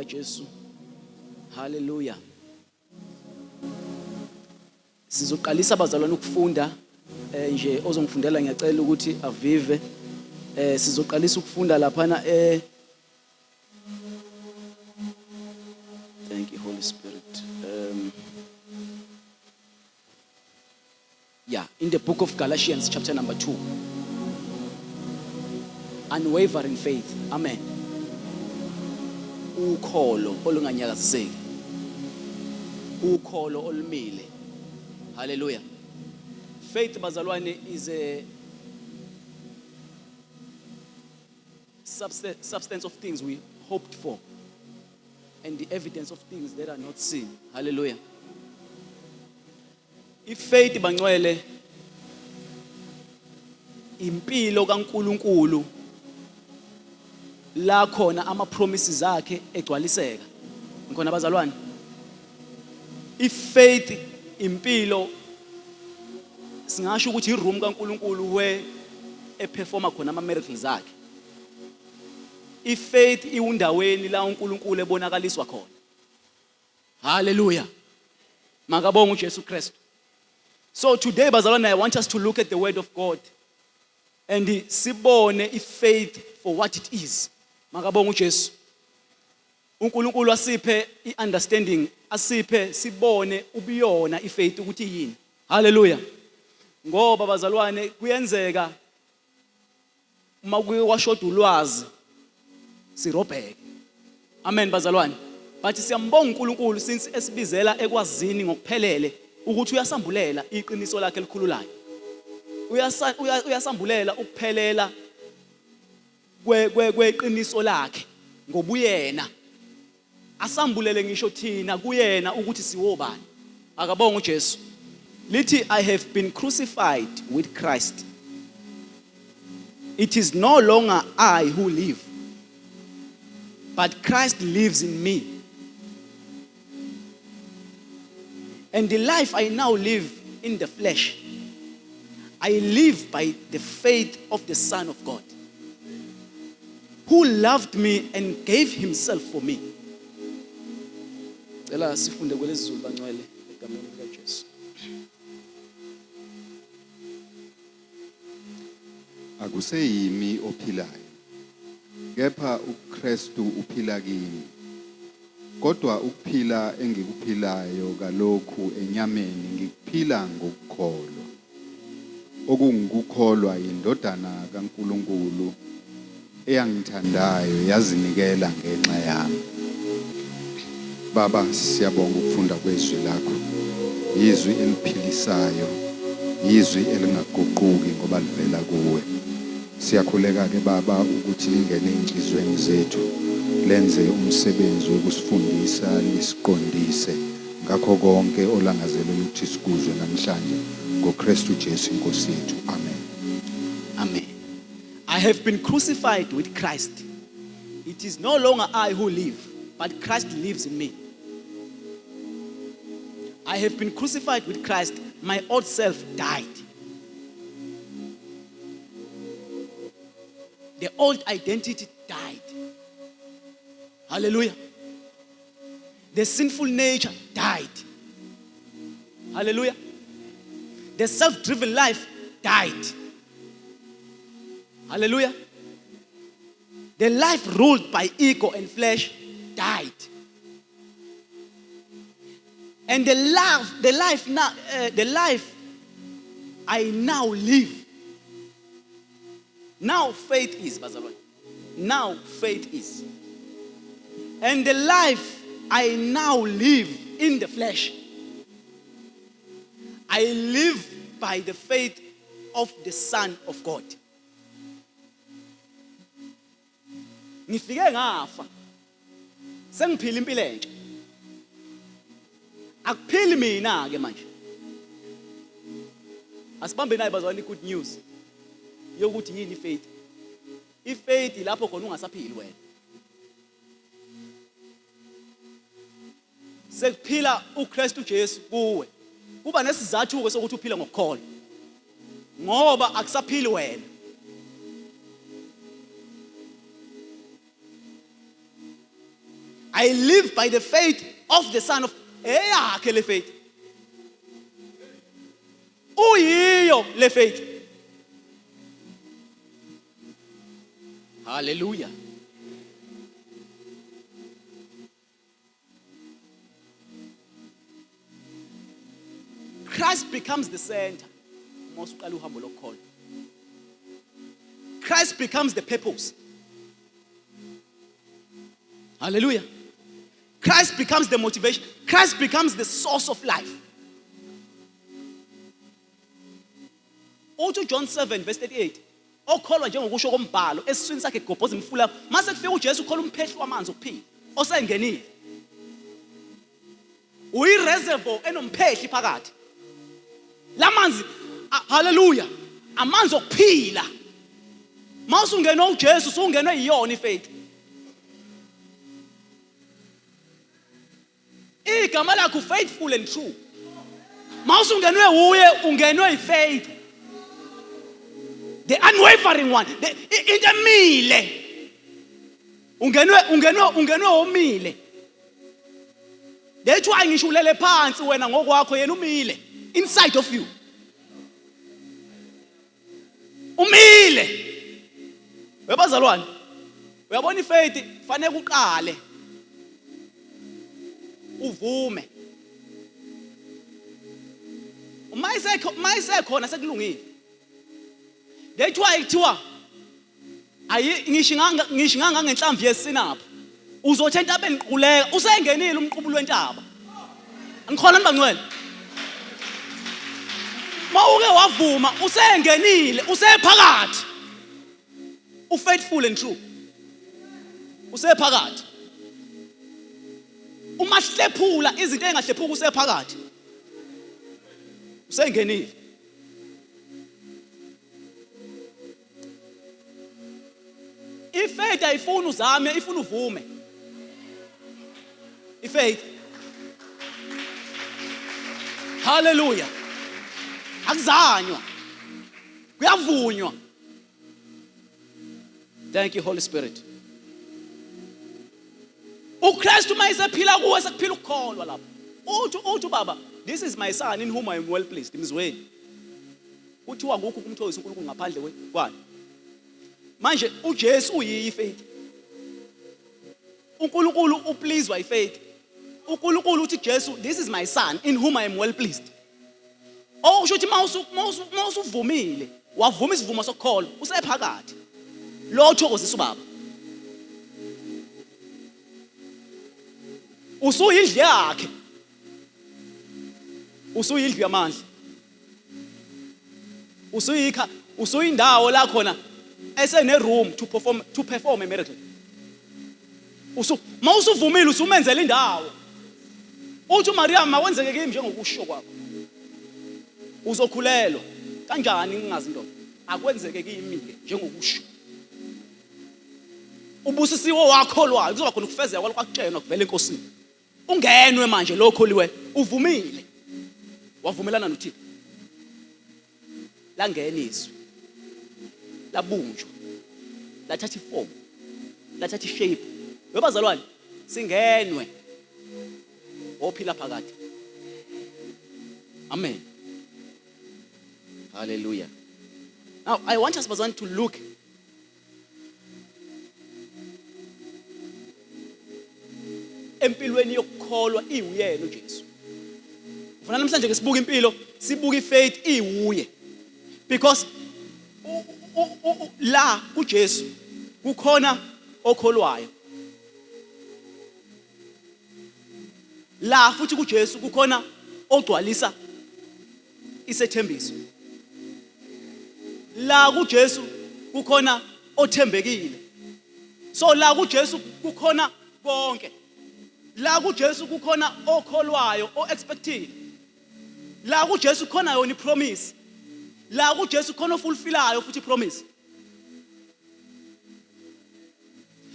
likaJesu. Hallelujah. Sizoqalisa bazalwane ukufunda eh nje ozongifundela ngiyacela ukuthi avive eh sizoqalisa ukufunda laphana eh Thank you Holy Spirit. Yeah, in the book of Galatians chapter number 2. Unwavering faith. Amen. Ukholo olunganyakaziseki. Ukholo olumile. Hallelujah. Faith bazalwane is a substance of things we hoped for and the evidence of things that are not seen. Hallelujah. Ifaith bangcwele impilo kaNkuluNkulu la khona ama promises akhe egcwaliseka. Ngikhona bazalwane. Ifaith impilo singasho ukuthi iroom kaNkuluNkulu where eperforma khona ama miracles akhe. Ifaith iwundaweni la uNkulunkulu ebonakaliswa khona. Hallelujah. Makabonga uJesu Kristu. So today bazalwane I want us to look at the word of God and sibone ifaith for what it is. Makabonga uJesu. uNkulunkulu asiphe iunderstanding asiphe sibone ubuyona ifaith ukuthi yini. Hallelujah. Ngoba bazalwane kuyenzeka uma kuke kwashoda ulwazi sirobheke amen bazalwane but siyambonga uNkulunkulu since esibizela ekwazini ngokuphelele ukuthi uyasambulela iqiniso lakhe elikhululayo uyasambulela ukuphelela kweqiniso lakhe ngobuyena Asambulele ngisho thina kuyena ukuthi siwobani. Akabonge uJesu. Lithi I have been crucified with Christ. It is no longer I who live, but Christ lives in me. And the life I now live in the flesh, I live by the faith of the Son of God, who loved me and gave himself for me. Cela sifunde kwelesiZulu bangcwele egameni likaJesu. Akuseyimi ophilayo, kepha uKristu uphila kimi. Kodwa ukuphila engikuphilayo kalokhu enyameni ngikuphila ngokukholwa, okungukukholwa yiNdodana kaNkulunkulu eyangithandayo yazinikela ngenxa yami. Baba, siyabonga ukufunda kwezwi lakho. Yizwi eliphilisayo, yizwi elingaguquki ngoba livela kuwe. Siyakhuleka-ke Baba ukuthi lingene ezinhliziyweni zethu, lenze umsebenzi wokusifundisa, lisiqondise ngakho konke olangazelela ukuthi sikuzwe namhlanje, ngoKristu Jesu iNkosi yethu. Amen. Amen. I have been crucified with Christ. It is no longer I who live, but Christ lives in me. I have been crucified with Christ. My old self died. The old identity died. Hallelujah. The sinful nature died. Hallelujah. The self driven life died. Hallelujah. The life ruled by ego and flesh died. And the love, the life now, the life I now live. Now faith is, bazalwane. Now faith is. And the life I now live in the flesh, I live by the faith of the Son of God. Ngifike ngafa. Sengiphila impilo entsha. Akuphili mina ke manje. Asibambe naye bazalwane good news yokuthi yini ifaith. Ifaith lapho khona ungasaphili wena. Sekuphila uKristu Jesu kuwe. Kuba nesizathu ke sokuthi uphile ngokukholwa. Ngoba akusaphili wena. I live by the faith of the Son of eyakhe le faith. Uyiyo le faith. Hallelujah. Christ becomes the center. Uma usuqala uhambo lokukholwa. Christ becomes the purpose. Hallelujah. Christ becomes the motivation. Christ becomes the source of life. Uthi uJohn 7 verse 38 okholwa njengokusho kombhalo esiswini sakhe kugobhoza imifula mase kufika uJesu ukhola umphehli wamanzi okuphila osengenile uyi-reservoir enomphehli phakathi lamanzi haleluya amanzi okuphila uma usungenwe uJesu usungenwe yiyona ifaith igama lakho faithful and true uma usungenwe wuye ungenwe ifaith the unwavering one the, into emile ungenwe ungenwe ungenwe omile That's why ngisho ulele phansi wena ngokwakho yena umile inside of you. Umile. Webazalwane. Uyabona ifaith fanele uqale uvume. Uma isekho uma isekhona sekulungile. That's why kuthiwa ayi ngisho ngisho ngangenhlamvu yesinaphu uzothi entabeni quleka usengenile umqubulo wentaba ngikhona nibangcwele mawuke wavuma usengenile usephakathi ufaithful and true usephakathi uma hlephula izinto engahlephuka usephakathi usengenile Ifaith ayifuni uzame, ifuna uvume. Ifaith. Hallelujah. Akuzanywa. Kuyavunywa. Thank you Holy Spirit. uKristu uma esephila kuwe sekuphila ukukholwa lapho. Uthi uthi baba, this is my son in whom I am well pleased. Imzweni. Kuthiwa akukho ukumthokozisa uNkulunkulu ngaphandle kwayo. Manje uJesu uyiyi faith. uNkulunkulu upleaswa ifaith. uNkulunkulu uthi Jesu this is my son in whom I am well pleased. Okusho ukuthi mawusuvumile wavuma isivumo sokukholwa usephakathi. Lo uthokozisa ubaba. Usuyindlu yakhe. Usuyindlu yamandla. Usuyikha usuyindawo la khona esene room to perform a miracle. Usu mawusuvumile usumenzela indawo. Uthi uMaria makwenzeke kimi njengokusho kwakho. Uzokhulelwa kanjani ngingazi indoda? Akwenzeke kimi ke njengokusho. Ubusisiwe wakholwayo kuzoba khona ukufezeka kwalokho akutshelwa kuvela enkosini. Ungenwe manje lo okholiwe uvumile. Wavumelana noThixo. Langena izwi. Labunjwa. Lathatha iform. Lathatha ishape. Webazalwane singenwe ophila phakade. Amen. Hallelujah. Now I want us bazalwane to look empilweni yokukholwa iwuyena uJesu. Ufuna namhlanje ke sibuke impilo, sibuke ifaith iwuye. Because la kuJesu kukhona okholwayo. La futhi kuJesu kukhona ogcwalisa isethembiso. La kuJesu kukhona othembekile. So la kuJesu kukhona konke. La kuJesu kukhona okholwayo o-expectile. La kuJesu kukhona yona ipromise. La kuJesu kukhona ofulfilayo futhi ipromise.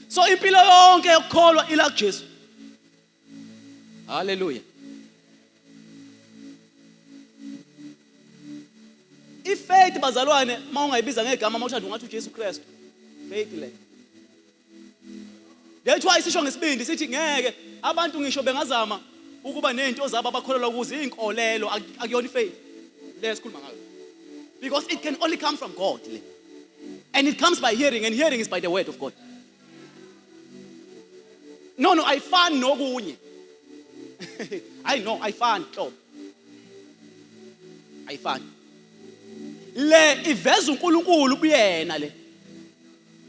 So impilo yonke yokukholwa ila kuJesu. Hallelujah. Ifaith bazalwane uma ungayibiza ngegama uma uthanda ungathi uJesu Kristu. Faith le. That's why sisho ngesibindi sithi ngeke abantu ngisho bengazama ukuba nezinto zabo abakholelwa kuzo inkolelo akuyona ifaith le sikhuluma ngayo. Because it can only come from God le. And it comes by hearing and hearing is by the word of God. No no ayifani nokunye. I know ayifani hlobo. Ayifani. Le iveza uNkulunkulu kuyena le.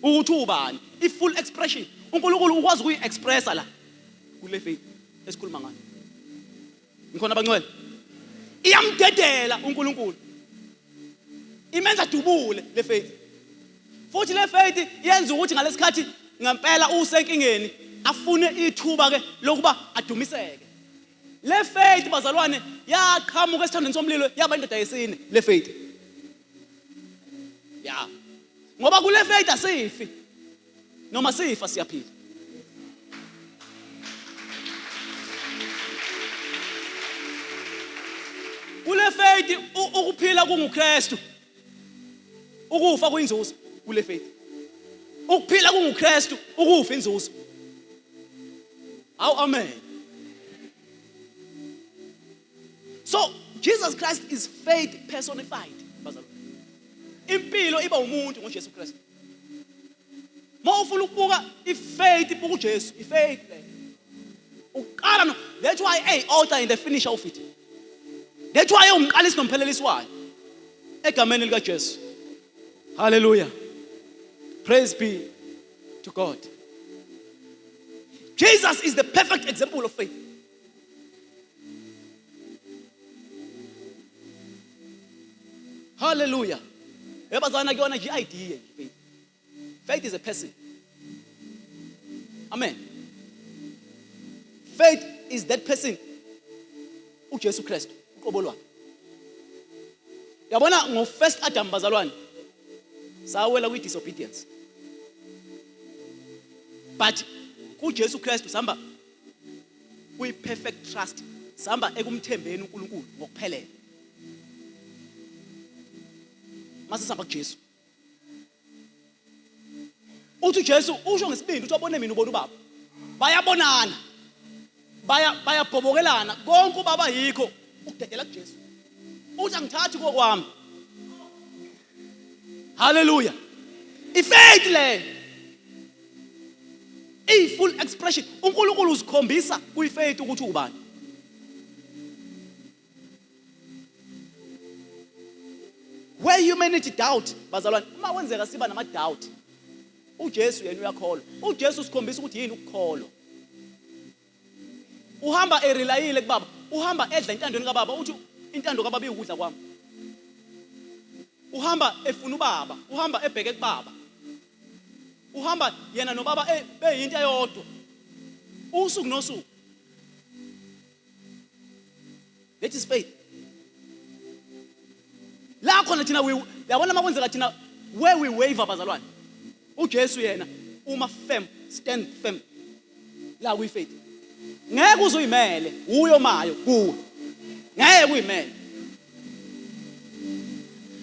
Ukuthi ubani? I full expression. uNkulunkulu ukwazi ukuyi expressa la kule faith esikhuluma ngayo. Ngikhona abangcwele. Iyamdedela uNkulunkulu. Imenza dubule le faith. Futhi le faith yenza ukuthi ngalesikhathi ngempela usenkingeni afune ithuba ke lokuba adumiseke. Le faith bazalwane yaqhamuka esithandweni somlilo yaba indoda yesine le faith. Ya. Ngoba kule faith asifi. Noma sifa siyaphila. Kule faith ukuphila kunguKristu. Ukufa kuyinzuzo kule faith. Ukuphila kunguKristu, ukufa inzuzo. Awu amen. So Jesus Christ is faith personified. Bazalwane. Impilo iba umuntu ngoJesu Kristu. Uma ufuna ukubuka ifaith buka uJesu, ifaith le. Uqala no that's why a author and the finisher of it. That's why umqalisi nomphelelisi wayo. Egameni lika Jesu. Hallelujah. Praise be to God. Jesus is the perfect example of faith. Hallelujah. Yabazana kuyona nje idea nje faith. Faith is a person. Amen. Faith is that person uJesu Kristu uqobo lwakhe. Yabona ngo first Adam bazalwane sawela kwi disobedience. But kuJesu Kristu sihamba kwi perfect trust, sihamba ekumthembeni uNkulunkulu ngokuphelele. Mase sihamba kuJesu. Uthi uJesu usho ngesibindi uthi wabone mina ubona ubaba. Bayabonana. Baya bayabhobokelana konke ubaba yikho ukudedela kuJesu. Uthi angithathi kokwami. Hallelujah. Ifaith le. I full expression. uNkulunkulu uzikhombisa kuyifaith ukuthi ubani. Where humanity doubt, bazalwane, uma kwenzeka siba nama doubt, uJesu yena uyakholwa. UJesu usikhombisa ukuthi yini ukukholwa. Uhamba erelayile kubaba, uhamba edla intandweni kababa, uthi intando kababa iwukudla kwami. Uhamba efuna ubaba, uhamba ebheke kubaba. Uhamba yena nobaba eh, beyinto eyodwa. Usuku nosuku. That is faith. La khona thina we yabona makwenzeka thina where we waver bazalwane. UJesu yena uma firm stand firm la kwi faith. Ngeke uzuyimele uyo mayo kuwe. Ngeke uyimele.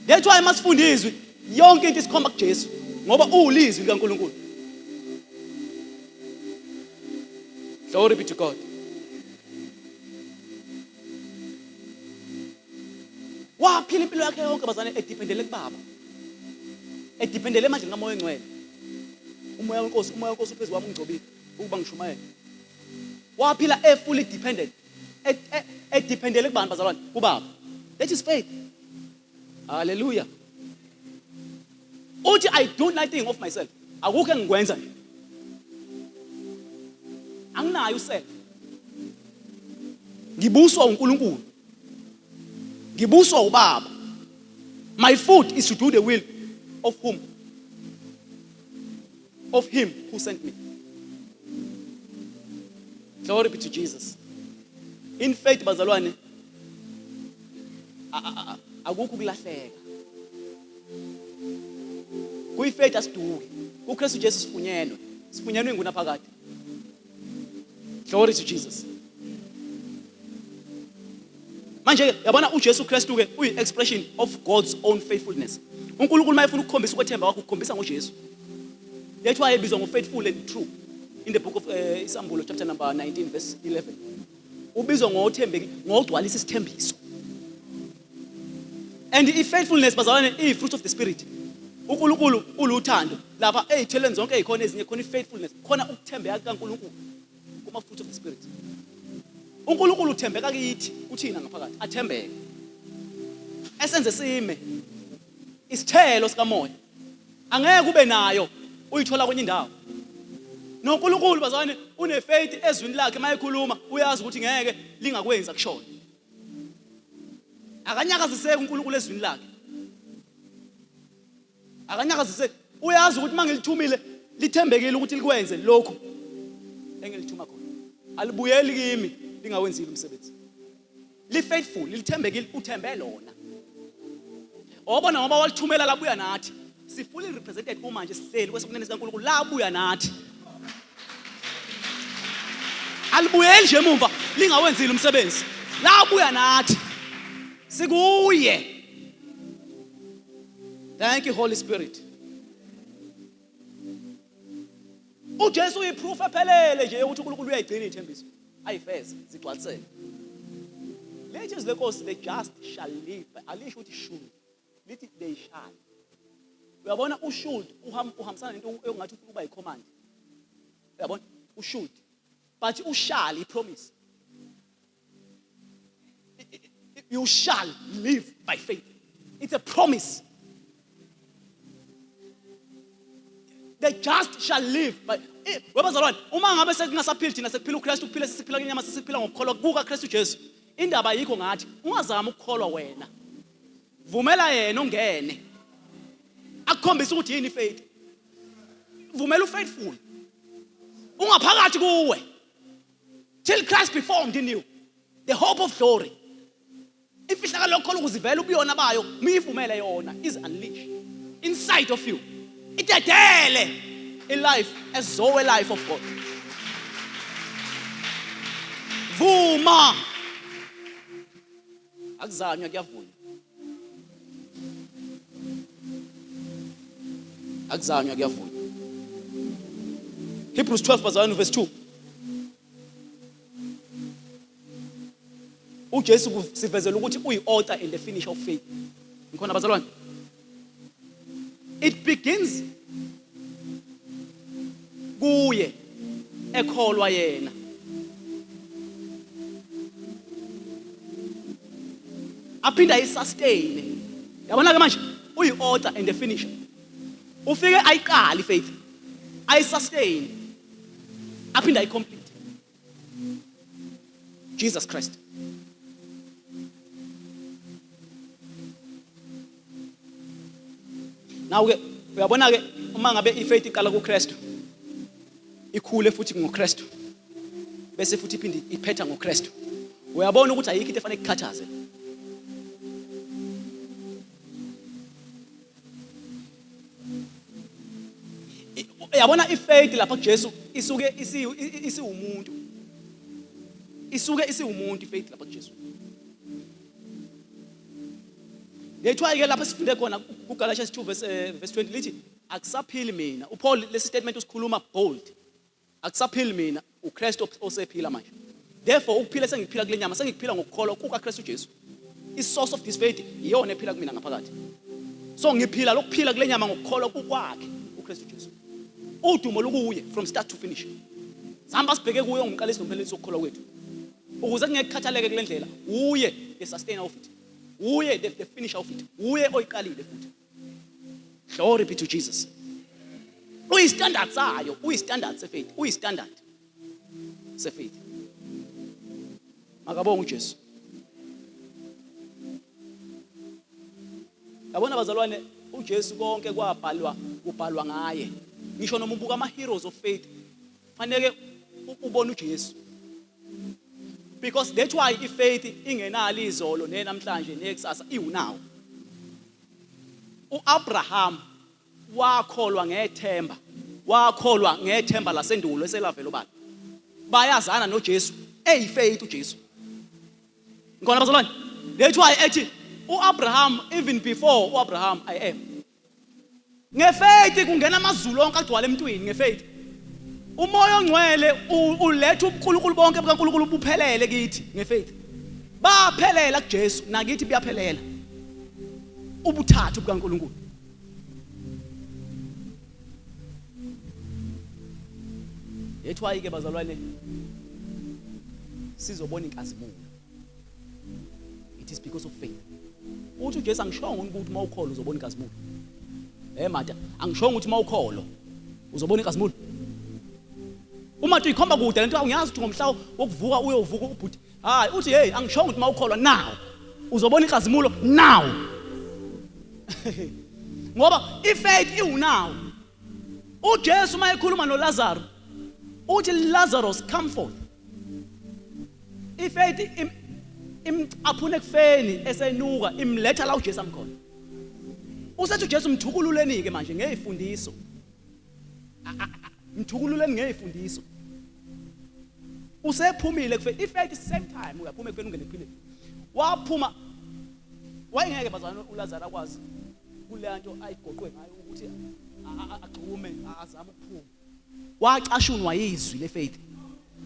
That's why masifunda izwi yonke into isikhomba kuJesu ngoba uwulizwi likaNkulunkulu. Glory be to God. Waphila impilo yakhe yonke bazane edependele kubaba. Edependele manje ngamoya ongcwele. Umoya wenkosi, umoya wenkosi uphezu kwami ungigcobile ukuba ngishumayele. Waphila e fully dependent. Edependele kubani bazalwane? Kubaba. That is faith. Hallelujah. Uthi I do nothing of myself. Akukho engikwenza nje. Anginayo uself. Ngibuswa uNkulunkulu. Ngibuswa ubaba. My food is to do the will of whom? Of him who sent me. Glory be to Jesus. In faith bazalwane akukho ukulahleka. Kuyifaith asiduki. KuKristu Jesu sifunyenwe. Sifunyenwe ingunaphakade. Glory to Jesus. Manje yabona uJesu Kristu ke uyi expression of God's own faithfulness. uNkulunkulu mayefuna ukukhombisa ukwethemba kwakhe ukukhombisa ngoJesu. That's why ebizwa ngo faithful and true. In the book of Isambulo chapter number 19 verse 11. Ubizwa ngothembeki ngogcwalisa isithembiso. And i-faithfulness bazalwane iyi-fruit of the spirit. UNkulunkulu uluthando. Lapha ey'thelweni zonke ey'khona ezinye khona i-faithfulness, khona ukuthembeka kukaNkulunkulu kuma-fruit of the spirit. UNkulunkulu uthembeka kithi, kuthina ngaphakathi, athembeke. Esenze sime isithelo sikamoya. Angeke ube nayo uyithola kwenye indawo. NoNkulunkulu bazalwane une-faith ezwini lakhe mayekhuluma uyazi ukuthi ngeke lingakwenzi akushoyo. Akanyakaziseki uNkulunkulu ezwini lakhe. Akanyakaziseki. Uyazi ukuthi mangilithumile lithembekile ukuthi likwenze lokhu engilithuma khona. Alibuyeli kimi lingawenzile umsebenzi. Li faithful, lithembekile, uthembe lona. Obona ngoba walithumela labuya nathi. Si fully represented uma nje sihleli kwesokunene sikaNkulunkulu labuya nathi. Alibuyeli nje emumva lingawenzile umsebenzi. Labuya nathi. Sikuye. Thank you Holy Spirit. UJesu uyiproof ephelele nje yokuthi uNkulunkulu uyayigcina ithembiso ayifeze zigcwaliseke. Lithi izwi lenkosi the just shall live alisho ukuthi should lithi they shall. Uyabona ushould uhambisana nento engathi ufuna ukuba yicommand. Uyabona ushould but ushall ipromise. You shall live by faith. It's a promise. The just shall live by eh, webazalwane uma ngabe sekungasaphili thina sekuphila uKristu kuphila sesiphila kwinyama sesiphila ngokukholwa kukaKristu Jesu indaba ayikho ngathi ungazami ukukholwa wena vumela yena ungene akukhombise ukuthi yini faith vumela ufaithful ungaphakathi kuwe Till Christ be formed in you, the hope of glory. Imfihlakalo yokukholwa ukuzivela ubuyona bayo, miyivumele yona is unleashed inside of you. Idedele a life, a Zoe life of God. Vuma. Akuzanywa kuyavunywa. Akuzanywa kuyavunywa. Hebrews 12 bazalwane verse 2. uJesu sivezela ukuthi uyi-author and the finisher of faith. Ngikhona bazalwane? It begins kuye ekholwa yena. Aphinde ayisustain. Yabona ke manje uyi-author and the finisher. Ufike ayiqale ifaith. Ayisustain. Aphinde ayicomplete. Jesus Christ. Now ke uyabona ke uma ngabe ifaith iqala kuKristu ikhule futhi ngoKristu bese futhi iphinde iphetha ngoKristu uyabona ukuthi ayikho into efanele ikukhathaze. Yabona ifaith lapha kuJesu isuke isiwumuntu isuke isiwumuntu ifaith lapha kuJesu. That's why ke lapha sifunde khona kuGalatians 2 verse verse 20 lithi akusaphili mina. uPaul lesi statement usikhuluma bold. Akusaphili mina, uKristu osephila manje. Therefore ukuphila sengiphila kule nyama sengikuphila ngokukholwa kukaKristu Jesu. I-source of this faith iyona ephila kumina ngaphakathi. So ngiphila lokuphila kule nyama ngokukholwa kukwakhe uKristu Jesu. Udumo lukuye from start to finish. Sihamba sibheke kuye ongumqalisi nomphelelisi wokukholwa kwethu. Ukuze kungeke kukhathaleke kule ndlela, uye the sustainer of it. Uye the finisher of it. Uye oyiqalile futhi. Glory be to Jesus. Uyistandard sayo, uyistandard sefaith, uyistandard sefaith. Makabonge uJesu. Yabona bazalwane, uJesu konke kwabhalwa kubhalwa ngaye. Ngisho noma ubuka ama heroes of faith, fanele ubone uJesu. Because that's why ifaith ingenalo izolo nenamhlanje nekusasa iwunawo. U-Abraham wakholwa ngethemba, wakholwa ngethemba lasendulo eselavela obala. Bayazana noJesu, eyifaith uJesu. Ngikhona bazalwane? That's why ethi uAbraham even before uAbraham I am. Ngefaith kungena amazulu onke agcwala emntwini ngefaith. Umoya ongcwele uletha ubuNkulunkulu bonke bukaNkulunkulu buphelele kithi ngefaith. Baphelela kuJesu nakithi buyaphelela. Ubuthathu bukaNkulunkulu. Yethu ke bazalwane sizobona inkazimulo. It is because of faith. Uthi uJesu angishongo ukuthi uma ukholwa uzobona inkazimulo. Eh mata, angishongo ukuthi uma ukholwa uzobona inkazimulo. Uma uthi ikhomba kude lento awuyazi ukuthi ngomhla wokuvuka uyovuka ubhuti. Hayi uthi hey angishongo ukuthi uma ukholwa now uzobona inkazimulo now. Ngoba ifaith iwunow. UJesu uma ekhuluma noLazaro uthi Lazarus come forth. Ifaith imcaphuna ekufeni esenuka imletha la uJesu amkhona. Usethi uJesu mthukululeni ke manje ngezifundiso. Mthukululeni ngezifundiso. Usephumile ekufeni. Ifaith same time uyaphuma ekufeni ungene ekuphileni. Waphuma wayengeke bazalwane uLazaro akwazi kuleyanto ayigoqwe ngayo ukuthi agxume azame ukuphuma. Wacashunwa yizwi lefaith.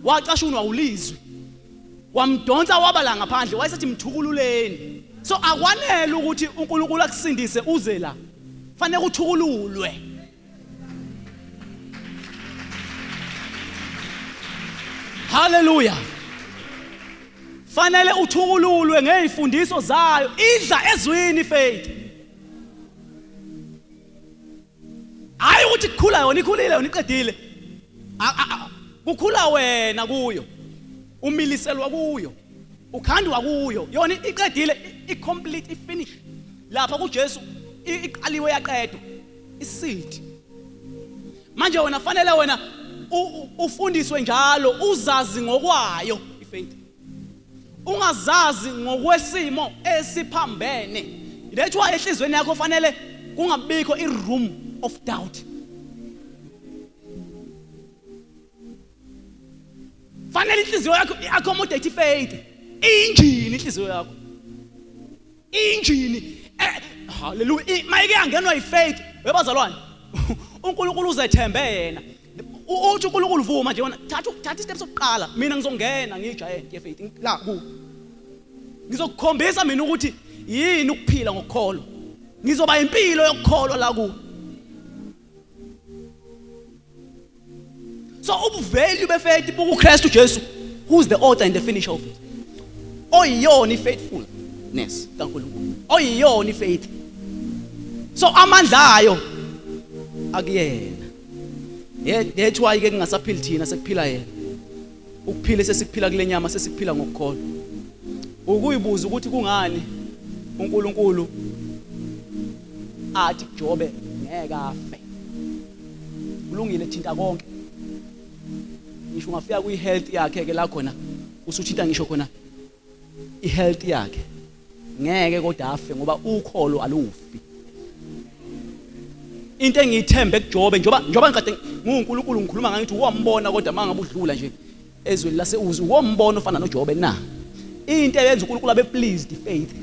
Wacashunwa ulizwi. Wamdonsa waba la ngaphandle wayesethi mthukululeni. So akwanele ukuthi uNkulunkulu akusindise uze la. Fanele uthukululwe. Hallelujah. Fanele uthukululwe ngezifundiso zayo. Idla ezwini faith. Hayi ukuthi kukhula yona ikhulile yona iqedile. Kukhula wena kuyo. Umiliselwa kuyo. Ukhandwa kuyo. Yona iqedile i complete i finish. Lapha kuJesu iqaliwe yaqedwa. Iseed. Manje wena fanele wena ufundiswe njalo uzazi ngokwayo ifaith. Ungazazi ngokwesimo esiphambene. That's why enhlizweni yakho fanele kungabikho i-room of doubt. Fanele inhliziyo yakho i-accommodate ifaith. Injini inhliziyo yakho. Injini eh, haleluya mayike yangenwa ifaith webazalwane. uNkulunkulu uzethembe yena. Uthi uNkulunkulu vuma nje wena thatha thatha istep sokuqala mina ngizongena ngiyigiant ye faith la ku. Ngizokukhombisa mina ukuthi yini ukuphila ngokukholwa. Ngizoba impilo yokukholwa la ku. So ubuvalue befaith bukuKristu Jesu who is the author and the finisher of it. Oyiyona ifaithfulness kaNkulunkulu. Oyiyona ifaith. So amandla ayo akuyena. That's why ke kungasaphili thina sekuphila yena. Ukuphila esesikuphila kule nyama sesikuphila ngokukholwa. Ukuyibuza ukuthi kungani uNkulunkulu athi kuJobe ngeke afe. Kulungile thinta konke. Ngisho ungafika kwi health yakhe ke la khona usuthinta ngisho khona i health yakhe. Ngeke kodwa afe ngoba ukholo alufi. Into engiyithembe kuJobe njoba njoba ngikade nguNkulunkulu ngikhuluma ngangithi wambona kodwa mangabe udlula nje ezweni lase-Uzi wombona ofana noJobe na. Into eyenza uNkulunkulu abe pleased faith.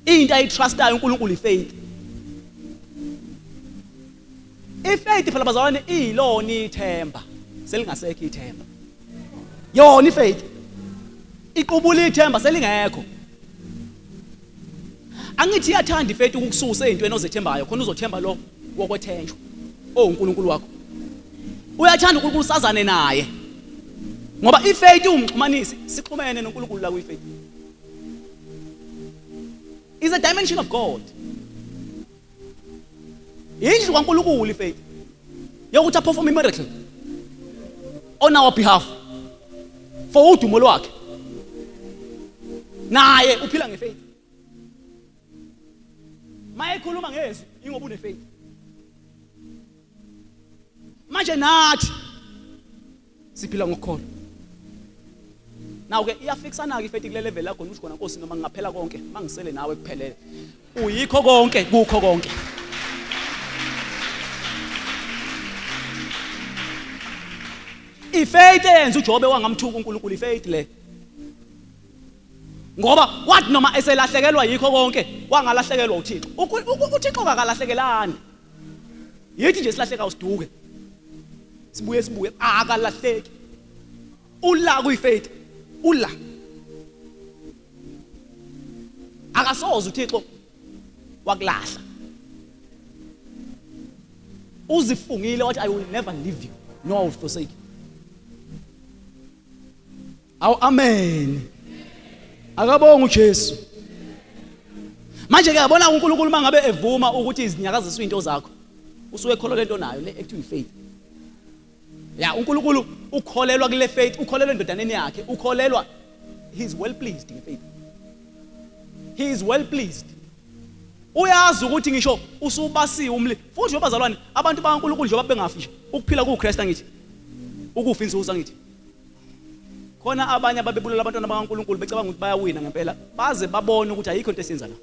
Into ayitrustayo uNkulunkulu ifaith. Ifaith phela bazalwane iyilona ithemba. Selingasekho ithemba. Yona ifaith iqubula ithemba selingekho. Angithi iyathanda ifaith ukukususa ezintweni ozethembayo khona uzothemba lo wokwethenjwa. Oh uNkulunkulu wakho. Uyathanda uNkulunkulu sazane naye. Ngoba ifaith iwumxhumanisi, sixhumene noNkulunkulu la kuyifaith. Is a dimension of God. Indlu kaNkulunkulu ifaith. Yokuthi aperform a miracle on our behalf for udumo lwakhe. Naye uphila ngefaith. Mayekhuluma ngezwi ingoba unefaith. Manje nathi siphila ngokukholwa. Naw ke iyafikisana ke ifethi kule level yakho usho khona Nkosi noma ngingaphela konke mangisele nawe kuphelele. Uyikho konke kukho konke. Ifaith eyenza uJobe wangamthuka uNkulunkulu ifaith le. Ngoba wathi noma eselahlekelwa yikho konke wangalahlekelwa uThixo. UThixo kakalahlekelani. Yithi nje silahleka usiduke. Sibuye sibuye akalahleki. Ula kuyifaith. Ula. Akasoze uThixo wakulahla. Uzifungile wathi I will never leave you nor I will forsake you. Awu amen. Akabonga uJesu. Manje ke yabona uNkulunkulu mangabe evuma ukuthi izinyakaziswe into zakho. Usuke ekholwa lento nayo le ekuthiwa ifaith. Ya uNkulunkulu ukholelwa kule faith, ukholelwa endodaneni yakhe, ukholelwa he is well pleased ngefaith. He is well pleased. Uyazi ukuthi ngisho usubasiwe umlilo. Futhi njengoba abantu bakaNkulunkulu njengoba bengafi nje, ukuphila kuKristu angithi. Ukufa inzuzo angithi. Khona abanye ababebulala abantwana bakaNkulunkulu becabanga ukuthi bayawina ngempela, baze babone ukuthi ayikho into esiyenza la.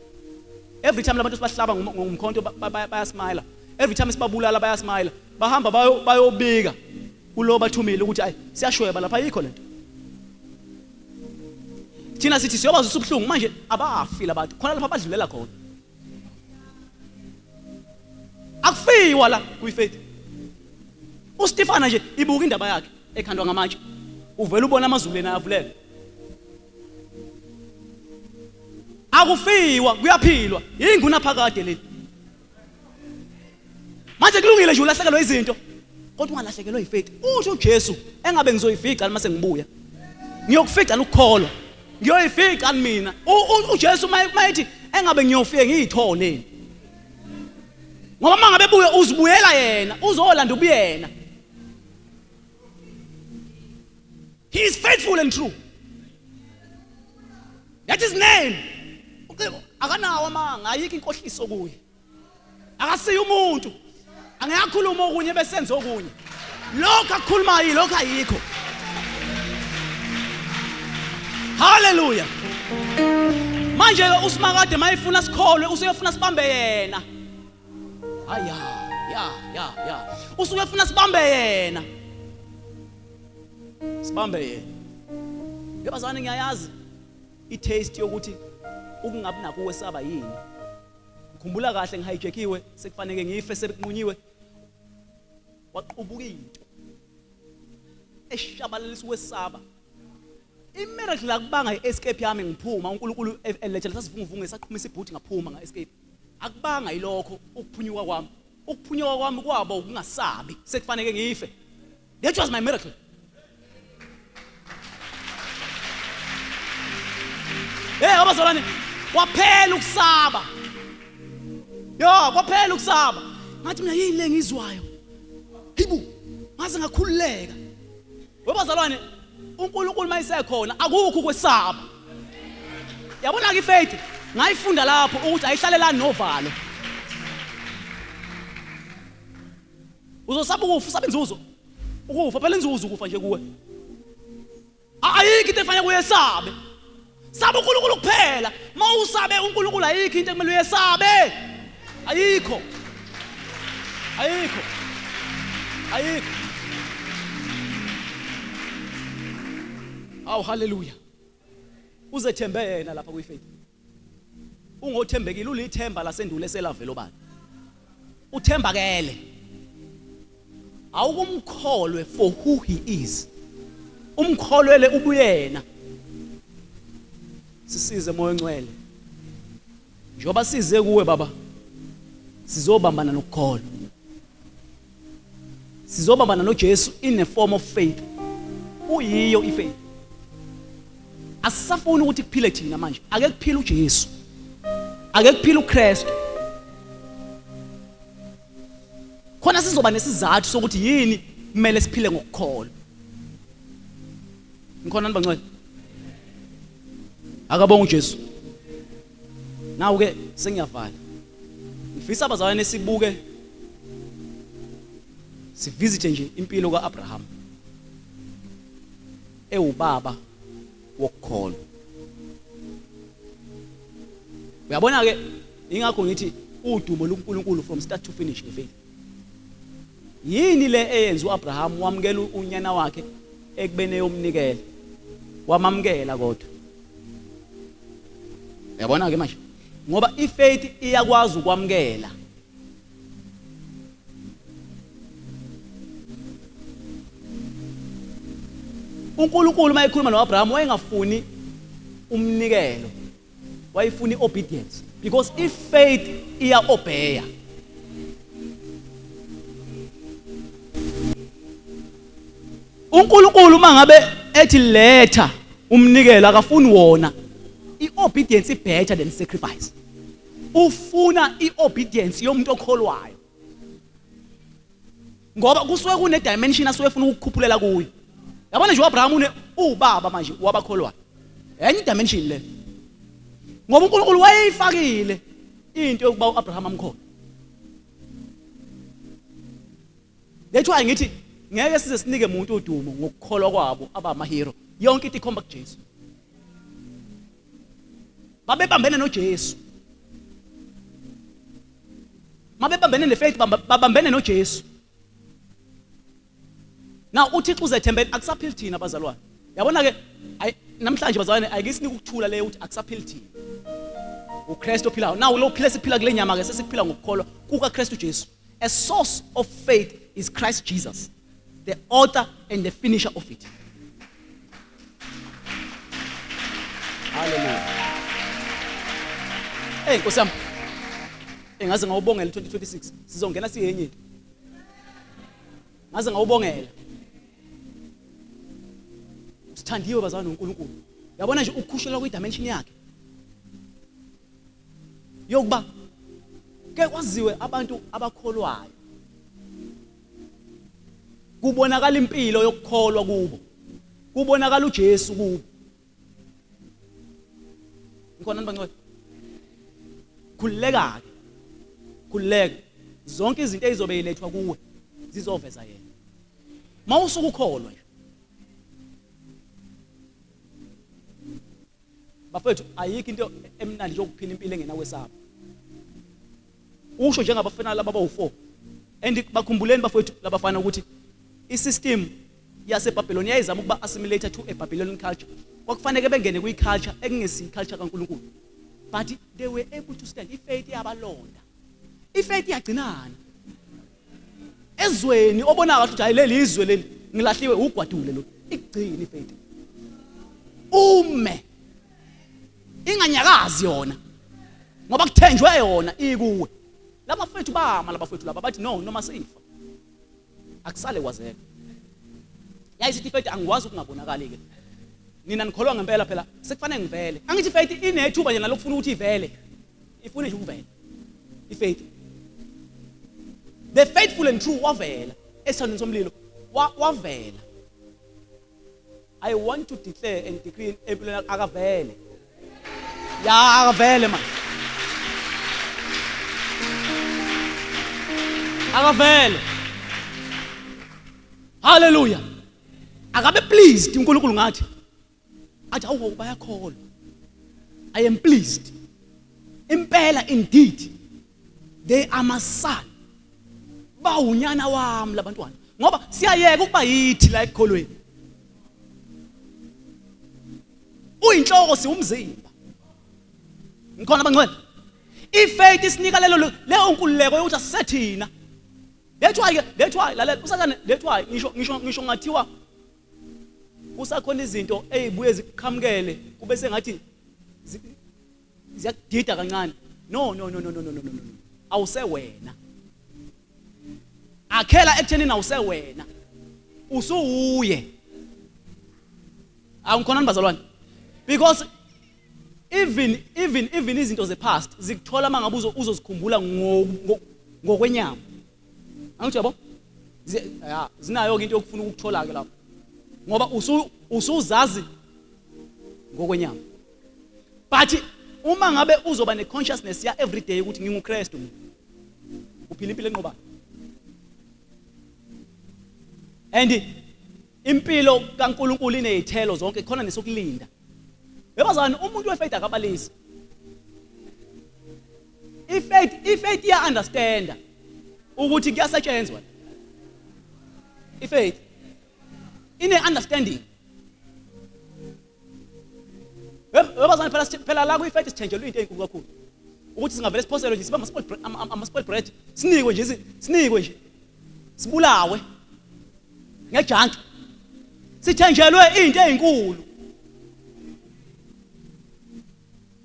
Every time labantu sibahlaba ngomkhonto bayasmile. Every time sibabulala bayasmile. Bahamba bayobika kulo bathumile ukuthi ayi siyashweba lapha ayikho lento. Thina sithi siyobazwisa ubuhlungu manje abafi labantu khona lapha badlulela khona. Akufiwa la kuyifaith. UStefana nje ibuka indaba yakhe ekhandwa ngamatshe. Uvela ubona amazulu yena avuleka. Akufiwa kuyaphilwa. Yinguna phakade leli. Manje kulungile nje ulahlekelwe izinto. Kodwa ungalahlekelwa yifaith. Usho uJesu engabe ngizoyifica uma sengibuya. Ngiyokufica ukukholwa. Ngiyoyifica mina. UJesu mayethi engabe ngiyofike ngiyithole. Ngoba mangabe buye uzibuyela yena, uzolanda ubuyena. He is faithful and true. That is name. Akanawo amanga, ayikho inkohliso kuye. Akasiye umuntu. Angeke akhulume okunye besenza okunye. Lokho akukhulumayo lokho ayikho. Hallelujah. Manje ke uSimakade mayefuna sikholwe usuyefuna sibambe yena. Haya, ya, ya, ya. Usuyefuna sibambe yena. Sibambe yena. Yebazane ngiyayazi i-taste yokuthi ukungabi nakho ukwesaba yini. Ngikhumbula kahle ngihijackiwe sekufanele ngife sekunqunyiwe. Waqubuka into eshabalalisa ukwesaba. Imiracle akubanga i-escape yami ngiphuma uNkulunkulu elethe lesasivunguvungu esaqhumisa ibhuthi ngaphuma nga-escape. Akubanga yilokho ukuphunyuka kwami. Ukuphunyuka kwami kwabo ukungasabi sekufanele ngife. That was my miracle. Hey abazalwane kwaphela ukusaba. Yo kwaphela ukusaba. Ngathi mina yini le ngizwayo? Hibu ngaze ngakhululeka. Webazalwane uNkulunkulu mayisekhona akukho ukwesaba. Yabona ke ifaith ngayifunda lapho ukuthi ayihlalelani novalo. Uzosaba ukufa usaba inzuzo. Ukufa phela inzuzo ukufa nje kuwe. Ayikho into efanele uyesabe. Saba uNkulunkulu kuphela. Mawusabe uNkulunkulu ayikho into ekumele uyesabe. Ayikho. Ayikho. Ayikho. Awu haleluya. Uzethembe yena lapha kuyifaith. Ungothembekile ulithemba lasendulo eselavela obala. Uthembakele. Awukumkholwe for who he is. Umkholwele ubuyena. Sisize moya ongcwele. Njengoba size kuwe baba sizobambana nokukholwa. Sizobambana noJesu in a form of faith. Uyiyo ifaith. Asisafuni ukuthi kuphile thina manje. Ake kuphile uJesu. Ake kuphile uKristu. Khona sizoba nesizathu sokuthi yini kumele siphile ngokukholwa. Ngikhona nibangcwele. Akabonga uJesu. Nawu ke sengiyavala. Ngifisa abazalwane sibuke sivisite nje impilo kaAbraham ewubaba wokukholwa. Uyabona ke ingakho ngithi udumo lukaNkulunkulu from start to finish ngefaith. Yini le eyenza uAbraham wamukela unyana wakhe ekubeni eyomnikela? Wamamukela kodwa. Uyabona ke manje? Ngoba ifaith iyakwazi ukwamukela. uNkulunkulu uma ekhuluma noAbraham wayengafuni umnikelo, wayefuna iobedience because if faith iya obeya. uNkulunkulu uma ngabe ethi letha umnikelo akafuni wona. Iobedience i better than sacrifice. Ufuna iobedience yomuntu okholwayo. Ngoba kusuke kune dimension asuke efuna ukukhuphulela kuyo. Yabona nje uAbraham une ubaba manje wabakholwayo. Enye dimension le. Ngoba uNkulunkulu wayeyifakile into yokuba uAbraham amkholwe. That's why ngithi ngeke size sinike umuntu udumo ngokukholwa kwabo abama hero. Yonke into ikhomba kuJesu. Babebambene noJesu. Mabebambene nefaith babambene noJesu. Now uThixo uzethembele akusaphili thina bazalwane. Yabona ke namhlanje bazalwane ayike ukuthula leyo ukuthi akusaphili thina. uKristu ophilayo. Now lo phila siphila kule nyama ke sesiphila ngokukholwa kukaKristu Jesu. A source of faith is Christ Jesus, the author and the finisher of it. Hallelujah. Hey Nkosi yami. Engaze ngawubongela 2026. Sizongena siyenye into. Ngaze ngawubongela. Usithandiwe bazalwane noNkulunkulu. Yabona nje ukukhushelwa kwi dimension yakhe. Yokuba ke kwaziwe abantu abakholwayo. Kubonakala impilo yokukholwa kubo. Kubonakala uJesu kubo. Ngikhona nibangcwele. Khululeka ke. Khululeka. Zonke izinto ezizobe ilethwa kuwe zizoveza yena. Mawusuka ukholwa nje. Bafethu ayikho into emnandi yokuphila impilo engenakwesaba. Usho njengabafana laba bawu4. And bakhumbuleni bafethu labafana ukuthi isystem yaseBabylon yayizama ukuba assimilate to a Babylonian culture. Kwakufanele bengene kwi culture ekungesi culture kaNkuluNkulu. But they were able to stand. Ifaith yabalonda. Ifaith iyagcinana. Ezweni obona kahle ukuthi hayi leli izwe leli ngilahliwe ugwadule lo. Ikugcina ifaith. Ume. Inganyakazi yona. Ngoba kuthenjwe yona ikuwe. Labafethu bama labafethu laba bathi no noma sifa. Akusale kwazeka. Yayisithi ifaith angikwazi ukungabonakali ke. Nina nikholwa ngempela phela sekufanele ngivele. Angithi ifaith inethuba nje nalokufuna ukuthi ivele. Ifuna nje ukuvela. Ifaith. The faithful and true wavela esithandweni somlilo wavela. I want to declare and decree empilweni akavele. Ya akavele man. Akavele. Hallelujah. Akabe pleased uNkulunkulu ngathi. Athi awu bayakholwa. I am pleased. Impela indeed they are my son. Bawunyana wami labantwana. Ngoba siyayeka ukuba yithi la ekukholweni. Uyinhloko siwumzimba. Ngikhona bangcwele. Ifaith isinika lelo leyo nkululeko yokuthi asisethina. That's why that's why lalela usathane that's why ngisho ngisho ngisho ngathiwa kusakhona izinto ezibuye zikuqhamukele kube sengathi ziyakudida kancane. No no no no no no no no. Awusewena. Akhela ekuthenini awusewena. Usuwuye. Awungikhona bazalwane. Because even even even izinto zepast zikuthola mangabe uzozikhumbula ngokwenyama. Angithi yabo? Ya, zinayo ke into yokufuna ukukuthola ke lapho. Ngoba usuzazi ngokwenyama. But uma ngabe uzoba ne consciousness ya every day ukuthi nginguKristu mina. Uphila impilo enqobayo. And impilo kaNkuluNkulu inezithelo zonke khona nesokulinda. Yebazani umuntu wefaith akabalisi. Ifaith ifaith iya understand ukuthi kuyasetshenzwa. Ifaith ine understanding. Yebazani phela phela la kuyifaith sithenjelwe into enkulu kakhulu. Ukuthi singavele siphoselwe nje siba ama spoil bread sinikwe nje sinikwe nje sibulawe ngejunk. Sithenjelwe into ezinkulu.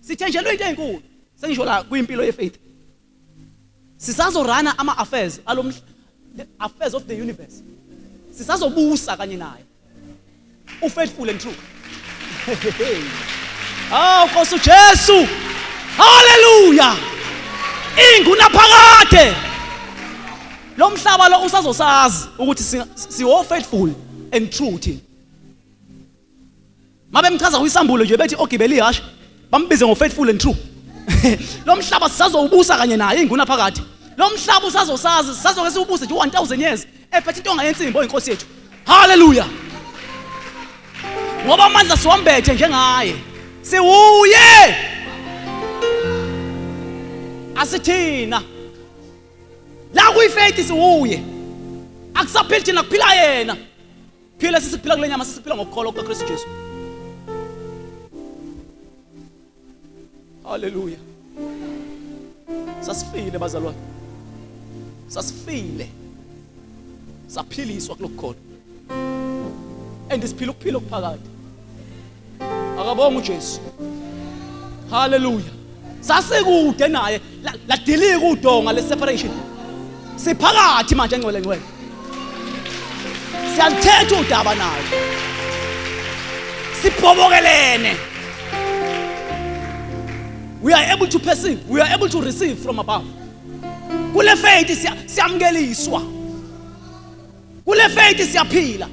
Sithenjelwe into ezinkulu. Sengisho la kwimpilo yefaith. Sisazorana ama affairs alomhla the affairs of the universe. Sisazobusa kanye naye. Ufaithful and true. Awu Nkosi uJesu. Hallelujah. Ingunaphakade. Lo mhlaba lo usazosazi ukuthi siwo faithful and true thina. Mabemchaza kwisambulo nje bethi ogibela ihashe bambize ngo faithful and true. Lo mhlaba sisazowubusa kanye naye inguna phakathi. Lo mhlaba usazosazi sisazoke siwubuse nje 1000 years ephethe intonga yensimbi oyinkosi yethu. Hallelujah. Ngoba amandla siwambethe njengaye. Siwuye. Asithina. La kuyifaith siwuye. Akusaphili thina kuphila yena. Phila sisiphila kule nyama sisiphila ngokukholwa kukaKristu Jesu. Haleluya. Sasifile bazalwane. Sasifile. Saphiliswa kulokukholwa. And siphila ukuphila okuphakade. Akabonga uJesu. Haleluya. Sasikude naye ladilika udonga le separation. Siphakathi manje engcwele ngcwele. Siyalithetha udaba naye. Sibhobokelene. We are able to perceive, we are able to receive from above. Kule faith siyamukeliswa. Kule faith siyaphila.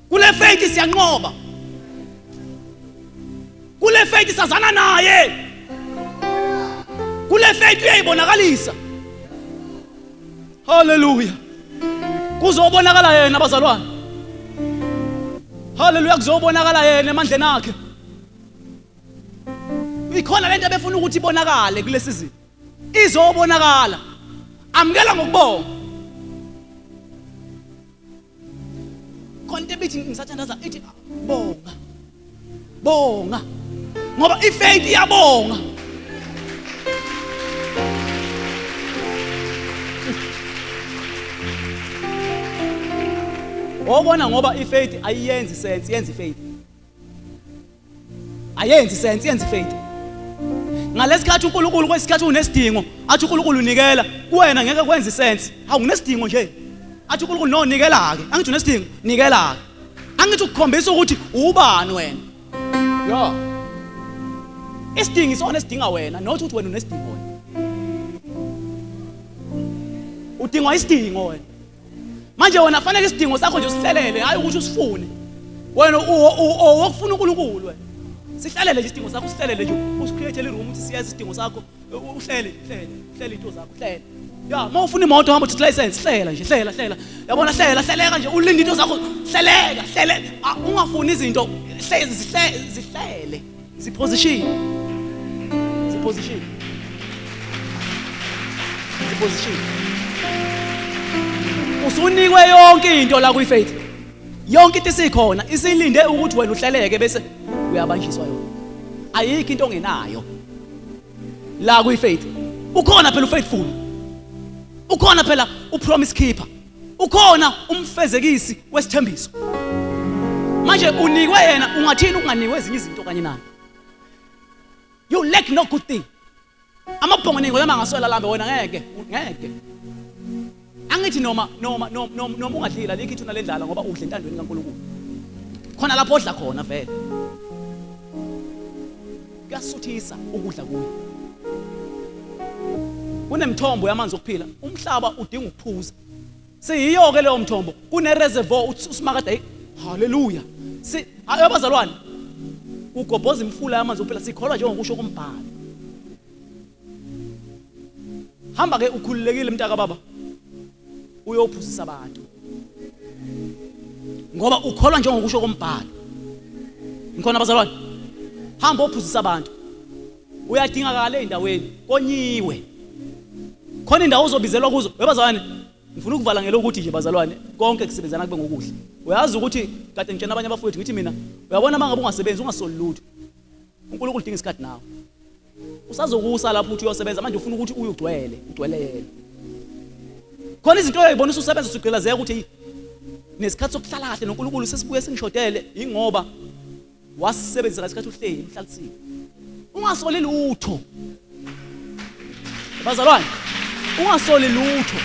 Kule faith siyanqoba. Kule faith sazana naye. Kule faith uyayibonakalisa. Hallelujah. Kuzobonakala yena bazalwane. Hallelujah kuzobonakala yena emandleni akhe. Ikhona lento abefuna ukuthi ibonakale kule season. Izobonakala. Amukela ngokubonga. Khona into ebithi ngisathandaza ithi bonga. Bonga. Ngoba ifaith iyabonga. Wobona ngoba ifaith ayiyenzi sense, yenza ifaith. Ayenzi sense, yenza ifaith. Ngalesikhathi uNkulunkulu kwesikhathi unesidingo, athi uNkulunkulu unikela, kuwena ngeke kwenze sense. Hawu nginesidingo nje. Athi uNkulunkulu no nikela ke. Angithi unesidingo, nikela ke. Angithi ukukhombisa ukuthi ubani wena. Yeah. Isidingo isona esidinga wena, not ukuthi wena unesidingo wena. Udingwa isidingo wena. Manje wena fanele isidingo sakho nje usihlelele, hayi ukuthi usifune. Wena owokufuna uNkulunkulu wena. Sihlelele nje isidingo sakho, usihlelele nje, usicreate room ukuthi siyazi isidingo sakho, uhlele, hlele, hlele into zakho, hlele. Ya, uma ufuna imoto hamba uthathe license, hlela nje, hlela, hlela. Yabona hlela, hleleka nje, ulinde into zakho, hleleka, hlele. Ungafuni izinto, hlezi zihlele. Ziposition. Ziposition. Ziposition. Usunikwe yonke into la kwifaith. Yonke into isikhona, isilinde ukuthi wena uhleleke bese uyabanjiswa yona. Ayikho into ongenayo. La kwifaith. Ukhona phela ufaithful. Ukhona phela upromise keeper. Ukhona umfezekisi wesithembiso. Manje unikwe yena ungathini ukunganikwe ezinye izinto kanye naye? You lack no good thing. Amabhongo ningo yama ngaswela lambe wena ngeke ngeke. Angithi noma noma noma noma ungadlila likho ithuna lendlala ngoba udla entandweni kaNkulunkulu. Khona lapho odla khona vele. Kuyasuthisa ukudla kuye. Kunemithombo yamanzi okuphila. Umhlaba udinga ukuphuza. Siyiyo ke leyo mthombo. Kune reservoir usimakade. Hallelujah. Si abazalwane kugobhoza imifula yamanzi okuphila sikholwa njengokusho kombhalo. Hamba ke ukhululekile mntaka baba. Uyophuzisa abantu. Ngoba ukholwa njengokusho kombhalo. Ngikhona bazalwane. Hamba ophuzisa abantu. Uyadingakala ezindaweni konyiwe. Khona indawo ozobizelwa kuzo. Webazalwane, ngifuna ukuvala ngelokuthi nje bazalwane konke kusebenzana kube ngokuhle. Uyazi ukuthi kade ngitshena abanye abafowethu ngithi mina uyabona mangabe ungasebenzi ungasoli lutho. uNkulunkulu udinga isikhathi nawe. Usazokusa lapho uthi uyosebenza manje ufuna ukuthi uye ugcwele, ugcwele yena. Khona izinto oyibona ususebenza usugqilazeka ukuthi Nesikhathi sokuhlala kahle noNkulunkulu sesibuye singishodele ingoba wasisebenzisa ngesikhathi uhleli uhlalisile. Ungasoli lutho. Bazalwane, ungasoli lutho.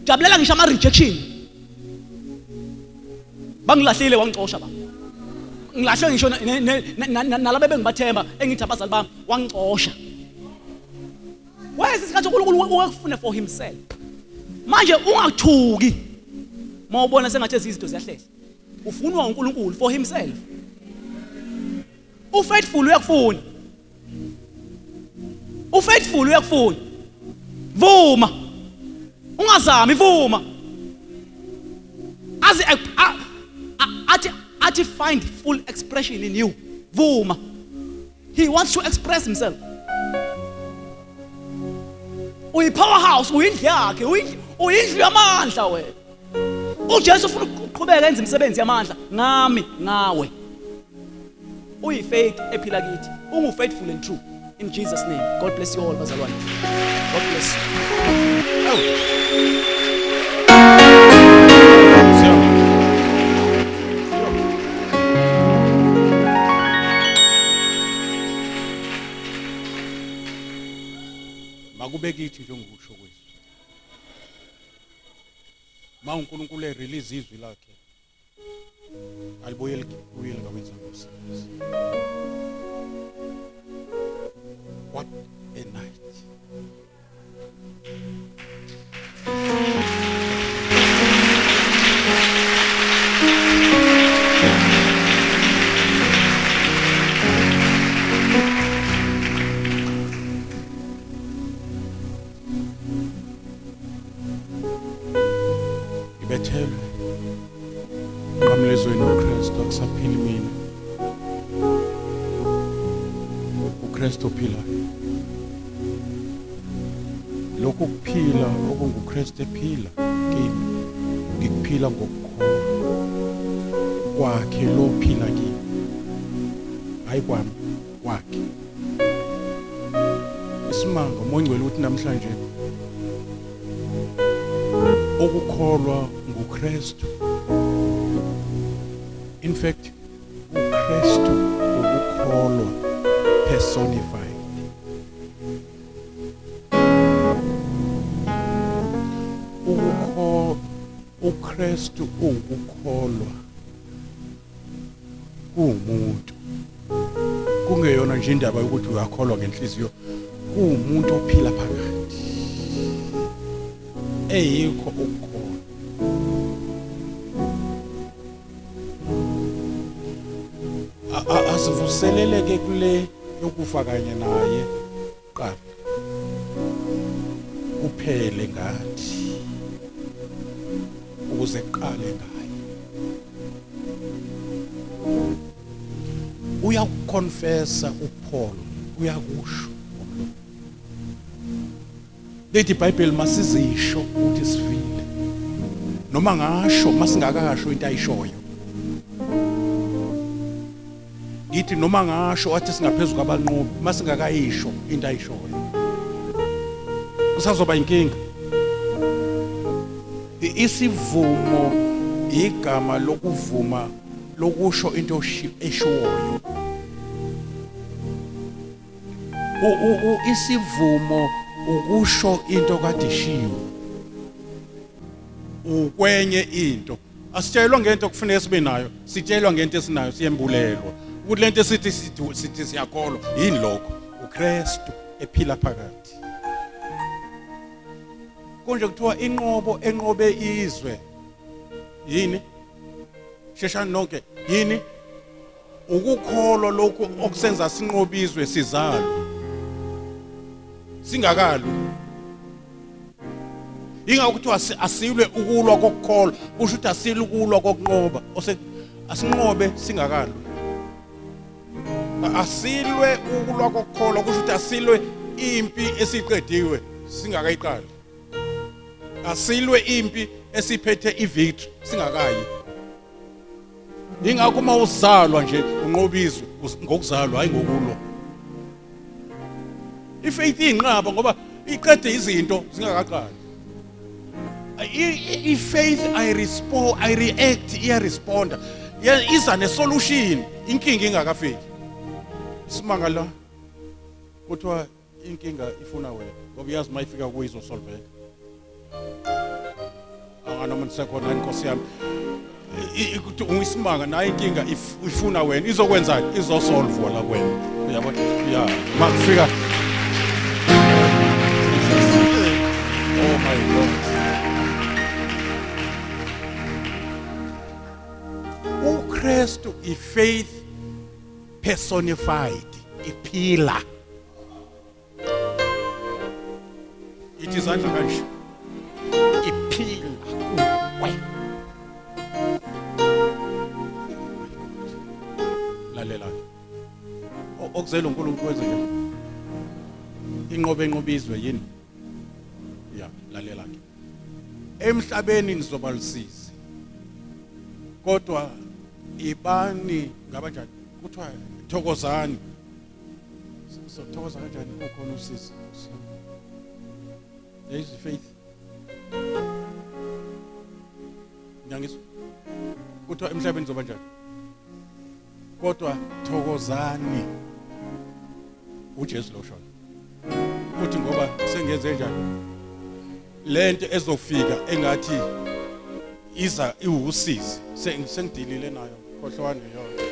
Jabulela ngisho ama rejection. Bangilahlile wangicosha ba. Ngilahlwe ngisho nalabo bengibathemba engithi abazali bami wangicosha. Wayesi isikhathi uNkulunkulu ukufuna for himself. Manje ungathuki mawubona sengathi ezinye izinto ziyahlehla. Ufunwa uNkulunkulu for himself. Ufaithful uyakufuna. Ufaithful uyakufuna. Vuma. Ungazami vuma. Azi athi athi find full expression in you. Vuma. He wants to express himself. Uyi-powerhouse, uyindlu yakhe, uyindlu yamandla wena. UJesu ufuna ukuqhubeka enze imisebenzi yamandla ngami, ngawe. Uyi-faith ephila kithi. Ungu-faithful and true. In Jesus name. God bless you all bazalwane. God bless you. Oh. Makube kithi njengokusho kwezwi. Ma uNkulunkulu erelease izwi lakhe alibuyeli kuye lingawenzanga umsebenzi. What a night. Ngibethelwe nqamlezweni uKristu akusaphili mina uKristu ophilayo lokhu kuphila okunguKristu ephila kimi ngikuphila ngokukholwa kwakhe lo phila kimi hayi kwami kwakhe isimanga uMongcwele ukuthi namhlanje ukukholwa nguKristu in fact uKristu ukukholwa personified ukukholwa uKristu uwukukholwa kuwumuntu kungeyona nje indaba yokuthi uyakholwa ngenhliziyo kuwumuntu ophila phakathi eyikho ukukholwa asivuseleleke kule yokufa kanye naye kuqala kuphele ngathi ukuze kuqale ngaye uyakuconfessa uPaul uyakusho ngomlomo lithi iBhayibheli masizisho ukuthi sivile noma ngasho masingakasho into ayishoyo ngithi noma ngasho wathi singaphezulu kwabanqobi masingakayisho into ayishoyo kusazoba inkinga isivumo igama lokuvuma lokusho into eshiwoyo isivumo ukusho into kade ishiwo ukwenye into asitshelwa ngento kufuneka sibe nayo sitshelwa ngento esinayo siyembulelwa ukuthi lento esithi sithi siyakholwa yini lokho uKristu ephila phakathi konje kuthiwa inqobo enqobe izwe yini sheshani nonke yini ukukholwa lokhu okusenza sinqobe izwe sizalwe singakalwi ingakho kuthiwa asilwe ukulwa kokukholwa kusho ukuthi asilwe ukulwa kokunqoba asinqobe singakalwi asilwe ukulwa kokukholwa kusho ukuthi asilwe impi esiqediwe singakayiqali asilwe impi esiphethe ivictory singakayi Ingakho uma uzalwa nje unqoba izwe ngokuzalwa hayi ngokulwa. Ifaith inqaba ngoba iqede izinto zingakaqali. I-faith ayirespo ayireact iyaresponda iza nesolution inkinga ingakafiki isimanga la kuthiwa inkinga ifuna wena ngoba uyazi uma ifika kuyo izosolveka anganoma nisekhona inkosi yami ungisimanga nayo inkinga ifuna wena izokwenzani izosolvwa la kuwena uyabona ya makufika oh my god uKristu ifaith personified iphila ithi izandla kanje iphila kuwe lalela okuzela uNkulunkulu wenze nje inqobe enqobizwe yini ya lalela ke emhlabeni nizoba lusizi kodwa ibani ngabanjani kuthiwa thokozani Sothokoza kanjani kukhona usizi Nkosi yami. There is faith. Ngiyangizwa. Kuthiwa emhlabeni zoba njani? Kodwa thokozani. uJesu lo shona. Uthi ngoba sengenze njani? Lento ezofika engathi iza iwusizi sengidilile nayo khohlwane yona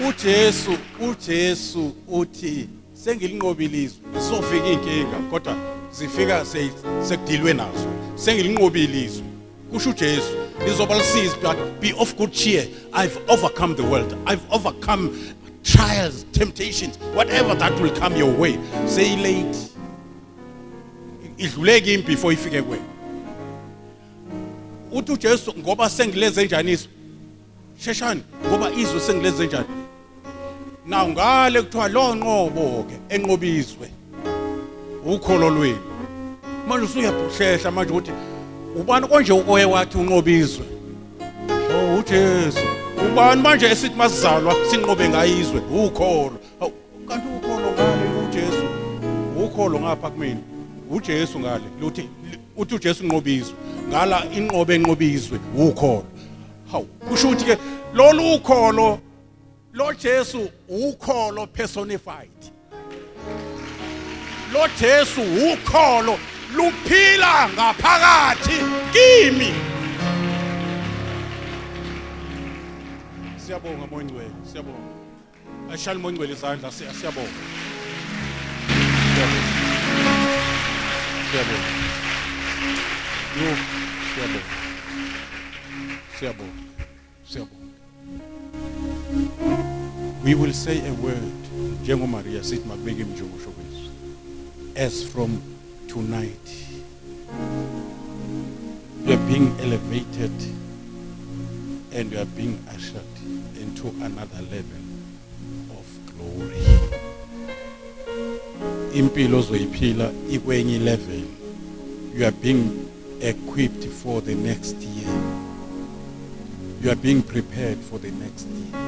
uJesu uJesu uthi sengilinqobile izwe zizofika inkinga kodwa zifika sekudilwe nazo sengilinqobile izwe kusho uJesu nizoba lusizi but be of good cheer i've overcome the world i've overcome trials temptations whatever that will come your way say late idluleke impi before ifike kuwena uthi uJesu ngoba sengileze njani izwe sheshani ngoba izwe sengileze njani now ngale kuthiwa lo nqobo ke enqobizwe ukholo lwenu manje usuyabhuhlehla manje ukuthi ubani konje oye wathi unqobizwe oh uJesu ubani manje esithi masizalwa sinqobe ngayizwe ukholo kanti ukholo ngale uJesu ukholo ngapha kumina uJesu ngale luthi uthi uJesu unqobizwe ngala inqobe enqobizwe ukholo hawu kusho ukuthi ke lolu ukholo lo Jesu ukholo personified lo Jesu ukholo luphila ngaphakathi kimi siyabonga moyingcwele siyabonga ashali moyingcwele izandla siyabonga siyabonga yo siyabonga siyabonga siyabonga we will say a word njengoMaria sithi makubeke imnjengosho kwezwi as from tonight you are being elevated and you are being ushered into another level of glory impilo ozoyiphila ikwenye level you are being equipped for the next year you are being prepared for the next year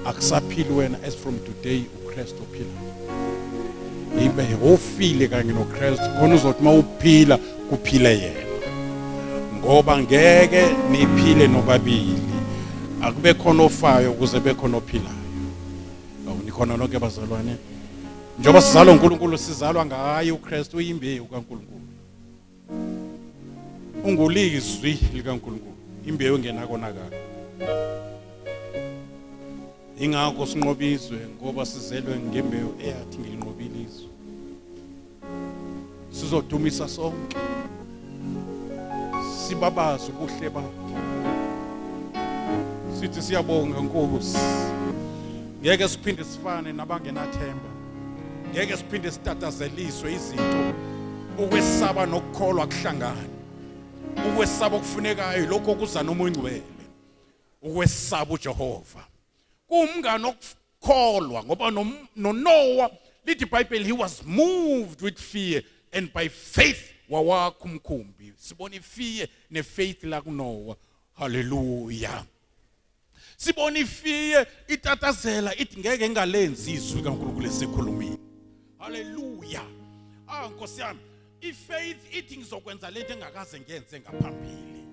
akusaphili wena as from today uKristu ophila ibe ofile kanye noKristu khona uzothi uma uphila kuphile yena ngoba ngeke niphile nobabili akube khona ofayo ukuze bekhona ophilayo awu nikhona nonke bazalwane njengoba sizalwa uNkulunkulu sizalwa ngaye uKristu uyimbewu kaNkulunkulu ungulizwi likaNkulunkulu imbewu engenakonakala ingakho sinqoba izwe ngoba sizelwe ngembewu eyathi ngilinqobile izwe sizodumisa sonke sibabaze ubuhle bakhe sithi siyabonga Nkosi ngeke siphinde sifane nabangenathemba ngeke siphinde sitatazeliswe izinto ukwesaba nokukholwa kuhlangana ukwesaba okufunekayo lokho kuza noma ungcwele ukwesaba uJehova kuwumngane okukholwa ngoba noNoah lithi iBhayibheli he was moved with fear and by faith wawakha umkhumbi sibona ifear nefaith la kuNoah haleluya. Sibona ifiye itatazela ithi ngeke ngingalenzi izwi kaNkulunkulu esikhulumile. Haleluya. Ah, Nkosi yami, ifaith ithi ngizokwenza lento engakaze ngiyenze ngaphambili.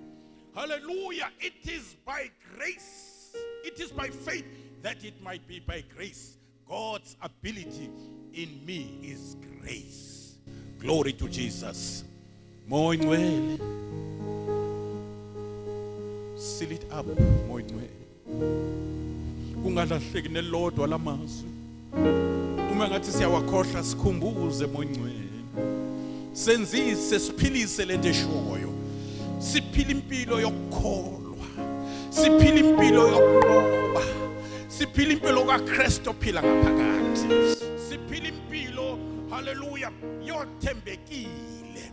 Hallelujah. It is by grace. It is by faith that it might be by grace. God's ability in me is grace. Glory to Jesus. Moya Ngcwele. Seal it up, Moya Ngcwele. Kungalahleki nelodwa lamazwi. Uma ngathi siyawakhohlwa, sikhumbuze, Moya Ngcwele. Senzise, siphilise lento eshoyo. Siphila impilo yokukholwa. Siphila impilo yokunqoba. Siphila impilo kaKristu ophila ngaphakathi. Siphila impilo, haleluya, yothembekile.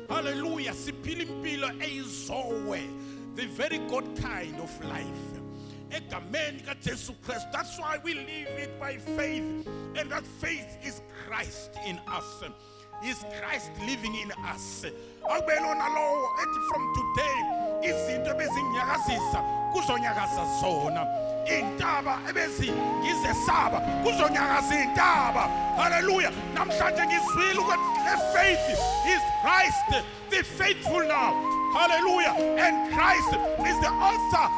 Haleluya, siphila impilo eyizoe, the very God kind of life. Egameni kaJesu Christ. That's why we live it by faith. And that faith is Christ in us. Is Christ living in us. Akube lona lowo ethi from today izinto ebezinyakazisa kuzonyakaza zona. Intaba ebezingizesaba kuzonyakaza intaba. Hallelujah. Namhlanje ngizwile ukuthi le faith is Christ, the faithful now. Hallelujah. And Christ is the author,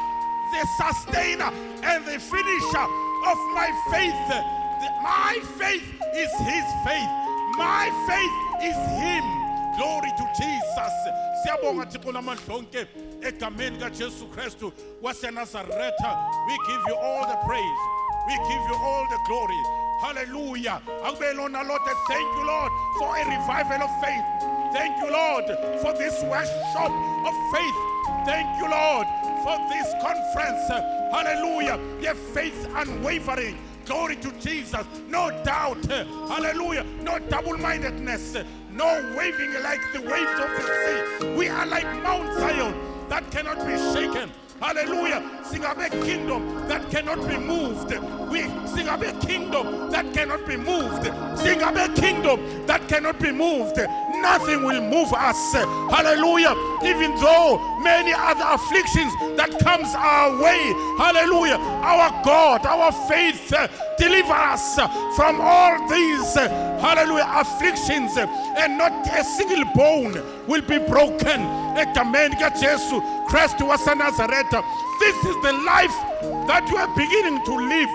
the sustainer, and the finisher of my faith. My faith is his faith. My faith is him. Glory to Jesus. Siyabonga Thixo namandla onke egameni kaJesu Kristu waseNazaretha. We give you all the praise. We give you all the glory. Hallelujah. Akube lona Lord. Thank you, Lord, for a revival of faith. Thank you, Lord, for this workshop of faith. Thank you, Lord, for this conference. Hallelujah. Your faith unwavering. Glory to Jesus. No doubt. Hallelujah. No double mindedness. No waving like the waves of the sea. We are like Mount Zion that cannot be shaken. Hallelujah. Singabe kingdom that cannot be moved. We singabe kingdom that cannot be moved. Singabe kingdom that cannot be moved. Nothing will move us. Hallelujah. Even though many other afflictions that comes our way. Hallelujah. Our God, our faith deliver us from all these, hallelujah, afflictions, and not a single bone will be broken. Egameni kaJesu Christ waseNazaretha. This is the life that you are beginning to live.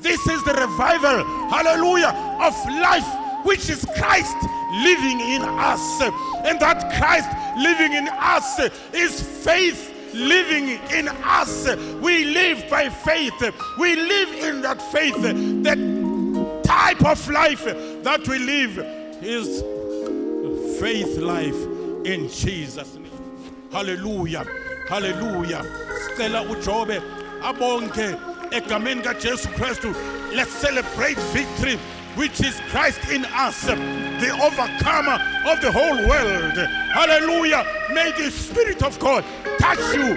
This is the revival, hallelujah, of life, which is Christ living in us. And that Christ living in us is faith living in us. We live by faith. We live in that faith. The type of life that we live is faith life in Jesus' name. Hallelujah. Hallelujah. Sicela uJobe abonke egameni kaJesu Kristu. Let's celebrate victory, which is Christ in us, the overcomer of the whole world. Hallelujah. May the Spirit of God touch you.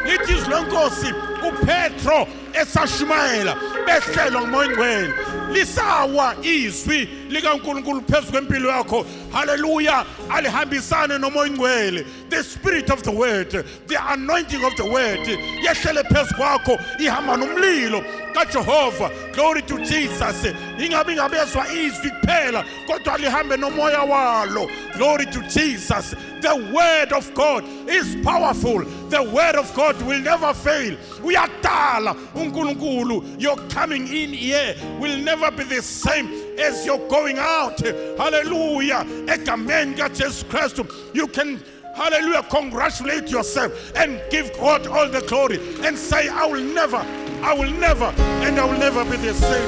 Lithi izwi lenkosi, uPetro esashumayela behlelwa nguMoya Ngcwele. Lisawa izwi likaNkulunkulu phezu kwempilo yakho, haleluya, alihambisane noMoya Ngcwele. The spirit of the word, the anointing of the word yehlele phezu kwakho, ihamba nomlilo kaJehova. Glory to Jesus. Ingabe ingabezwa izwi kuphela, kodwa lihambe nomoya walo. Glory to Jesus. The word of God is powerful. The word of God will never fail. Uyadala uNkulunkulu. Your coming in here will never be the same as your going out. Hallelujah. Egameni kaJesu Kristu, you can, hallelujah, congratulate yourself and give God all the glory and say, "I will never, I will never, and I will never be the same."